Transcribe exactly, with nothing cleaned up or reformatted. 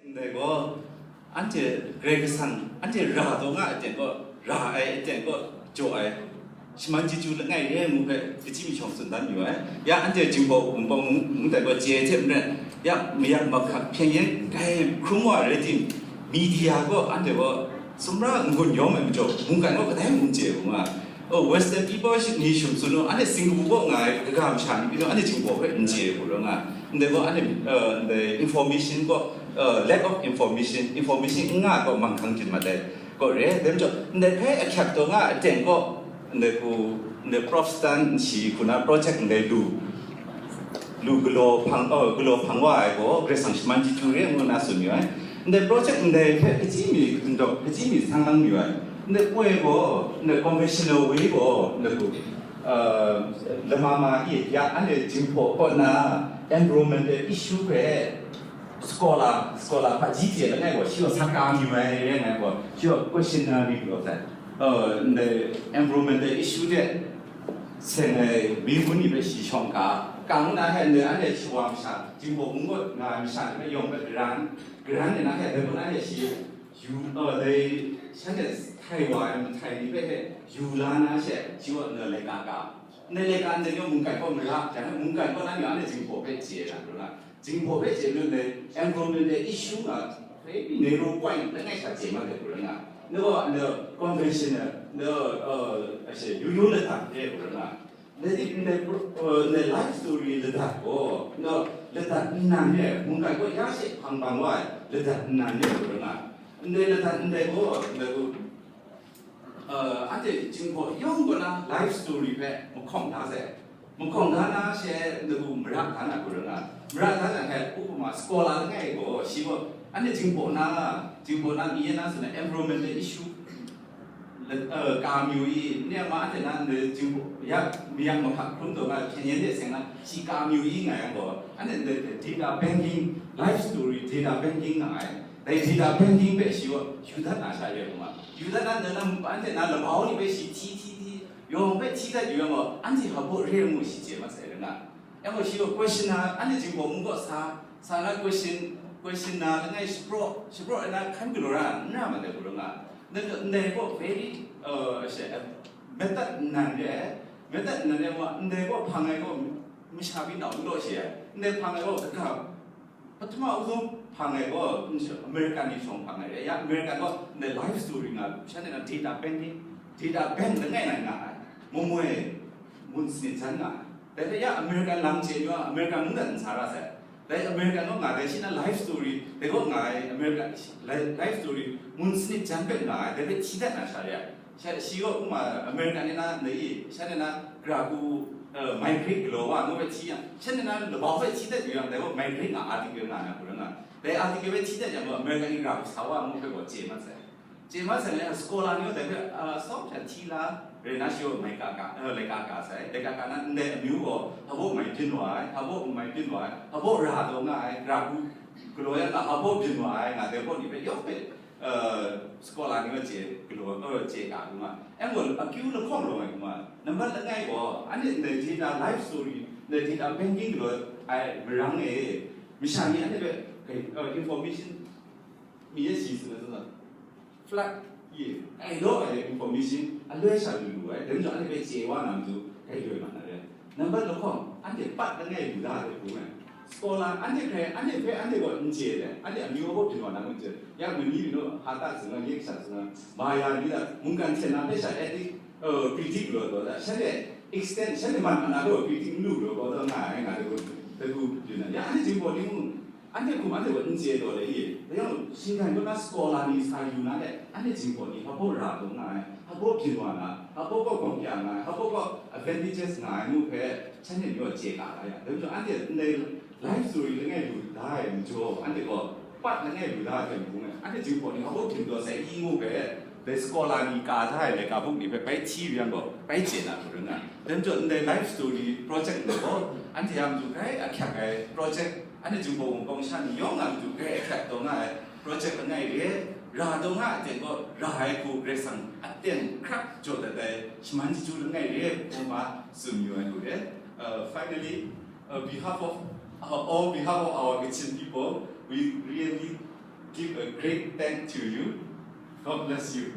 Ndai gaw, anhte Karai Kasang, anhte ra taw nga ai aten gaw, ra ai aten gaw, jaw ai, shaman chyeju langai re ai ngu hpe, kaji mi shawng tsun dan yu ai. Ya, anhte Jinghpaw Wunpawng mung, mung dai gaw, chye ai hte maren, ya, mayak mahkak hpyen yen grai hkrum wa rai tim, media gaw anhte gaw sumra n-gun yawng ai majaw, mungkan gaw kadai mung chye ai ngu nga. Oh, Western people shi-, ni shum tsun u, anhte Singapore kaw nga ai kaga masha ni pyi, anhte Jinghpaw hpe n chye ai hku rai nga. Ndai gaw, anhte, uh, ndai information gaw, uh, lack of information, information n nga gaw manghkang jin mat ai gaw re. Dai majaw, ndai hpe ahkyak taw nga ai aten gaw, ndai hku, ndai Protestant shi hku na project ndai lu, lu galaw hpang, uh, galaw hpang wa ai gaw, Karai Kasang shaman chyeju re ngu na tsun yu ai. Ndai project ndai hpe kaji mi, ndai kaji mi sang lang yu ai. Ndai poi gaw, ndai conventional way gaw, ndai hku, uh, lama ma i, ya, anhte Jinghpaw kaw na environmental issue hpe scholar, scholar hpaji chye langai gaw, shi gaw sa ka mi ai rai ngai gaw, shi gaw questionnaire ni galaw sai. Uh, ndai environmental issue hte seng ai mi gun ni hpe shi shawng ka, ka ngu na hte ndai anhte shawa masha, Jinghpaw mung kaw nga ai masha ni hpe yawng hpe garan, garan ni na hte dai gun anhte shi yu, uh, dai shanhte htai wa ai mahtai ni hpe hte yu la na she, shi gaw ndai laika ka. Ndai laika ndai yawng mungkan kaw mara, jang mungkan kaw na ni anhte Jinghpaw hpe chye na, ru na. Jinghpaw hpe chye lu ndai environmental issue nga, very narrow point langai sha chye ma de, ru na. Ndai gaw, ndai conventional, ndai, uh, ashe, yu yu ladan de, ru na. Ndai di, ndai pro-, uh, ndai life story ladat gaw, ndai ladat nnan e, mungkan gaw ya she hpang bang wa ai, ladat nnan e, ru na. Ndai ladat ndai gaw, ndai gaw, uh, anhte Jinghpaw yawng gaw na life story hpe mahkawng da sai. Mahkawng da na she, ndai gaw mara da na, ru na. Mara da na hte, upama scholar langai gaw, shi gaw, anhte Jinghpaw na, Jinghpaw na, mi yan na tsun na, environmental issue, la-, uh, ka mayu i, ni a ma hte na, ndai Jinghpaw, ya, mayak mahkak hkrum taw nga, hpyen yen de seng na, shi ka mayu i nga yang gaw, anhte ndai data banking, life story data banking nga ai. Dai data banking hpe shi gaw yu dat na sha re ai hku ma. Yu dat na, na, na, anhte na labau ni hpe shi hti, hti, hti, yawng hpe hti dat yu yang gaw, anhte hpa baw re ai ngu shi chye mat sai rai nga. Yang gaw shi gaw question na, anhte Jinghpaw mung kaw sa, sa na question, question na langai shapraw, shapraw ai na hkan galaw ra, n ra mat ai hku rai nga. Ndai gaw, ndai gaw very, uh, she, uh, method nnan re ai, method nnan re ai wa, ndai gaw hpang ai gaw, masha byin nau n law she ai, ndai hpang ai gaw, kaga, pahtama uzum hpang ai gaw, n she, American ni shawng hpang ai re, ya, American gaw, ndai life story nga, shanhte na data banking, data bank langai ngai nga ai, mamoi, mun sanit jan nga ai. Dai hpe ya American lam chye yu a, American mungdan n sa ra sai. Dai American gaw nga dai shi na life story, dai gaw nga ai American li-, life story, mun sanit jan hpe nga ai, dai hpe hti dat na sha re ai. Sha, shi gaw kuma American ni na, ndai i, shanhte na, gara hku, uh, migrate galaw wa ngu hpe hti yang, shanhte na labau hpe hti dat yu yang, dai gaw migrate nga article nga na hku rai nga. Dai article hpe hti dat yang gaw American ni gara hku sa wa ngu hpe gaw chye mat sai. Chye mat sai le, scholar ni gaw dai hpe, ah, sawng hta hti la, rai na shi gaw mai ka ka, eh, laika ka sai. Laika ka na ndai amyu gaw, hpa baw mai byin wa ai, hpa baw mai byin wa ai, hpa baw ra taw nga ai, gara hku galaw ya nga, hpa baw byin wa ai, nga dai gaw ni hpe yawng hpe, eh, scholar ni gaw chye galaw, eh, chye ka hku ma. Yang gaw, akyu lahkawng rawng ai hku ma. Nambat langai gaw, anhte ndai data life story, ndai data banking galaw ai marang e, masha ni anhte hpe, eh, information, mi e shi tsun ai zawn, flood ye, ai law ai information aloi sha lu lu ai, dai majaw anhte hpe chye wa na matu, kai loi mat na re. Nambat lahkawng, anhte pat langai lu da ai hku ai. Scholar, anhte hkrai, anhte hpe, anhte gaw n chye ai, anhte amyu a baw byin wa na n chye. Ya, mani mi naw, ha ta tsun ai, ye kasha tsun ai, ma ya ni da, mungkan hten na hpe sha ethic, uh, critic lu ai gaw da, shanhte extent, shanhte man ana gaw critic n lu lu ai gaw da nga ai, nga ai gaw, dai hku byin ai. Ya, anhte Jinghpaw ni mung, anhte hkum anhte gaw n chye taw le i, dai yang, shinggan kaw na scholar ni sa yu na le, anhte Jinghpaw ni hpa baw ra taw nga ai, hpa baw byin wa na, hpa baw gaw gawm ya nga ai, hpa baw gaw advantages nga ai ngu hpe, shanhte ni gaw chye ka la yang. Dai majaw anhte ndai life story langai lu da ai majaw, anhte gaw pat langai lu da ai hte mung, anhte Jinghpaw ni hpa baw byin taw sai i ngu hpe, dai scholar ni ka da ai laika buk ni hpe bai hti yu yang gaw, bai chye na hku rai nga. Dai majaw ndai life story project ni gaw, anhte a matu grai ahkyak ai project, anhte Jinghpaw Wunpawng sha ni yawng a matu grai ahkyak taw nga ai project langai re, ra taw nga ai aten gaw, ra ai hku Karai Kasang aten hkrak jaw dat ai shaman chyeju langai re, hkawm ma tsun yu ai hku re. Uh, finally, uh, behalf of, uh, all behalf of our Kachin people, we really Give a great thank to you. God bless you.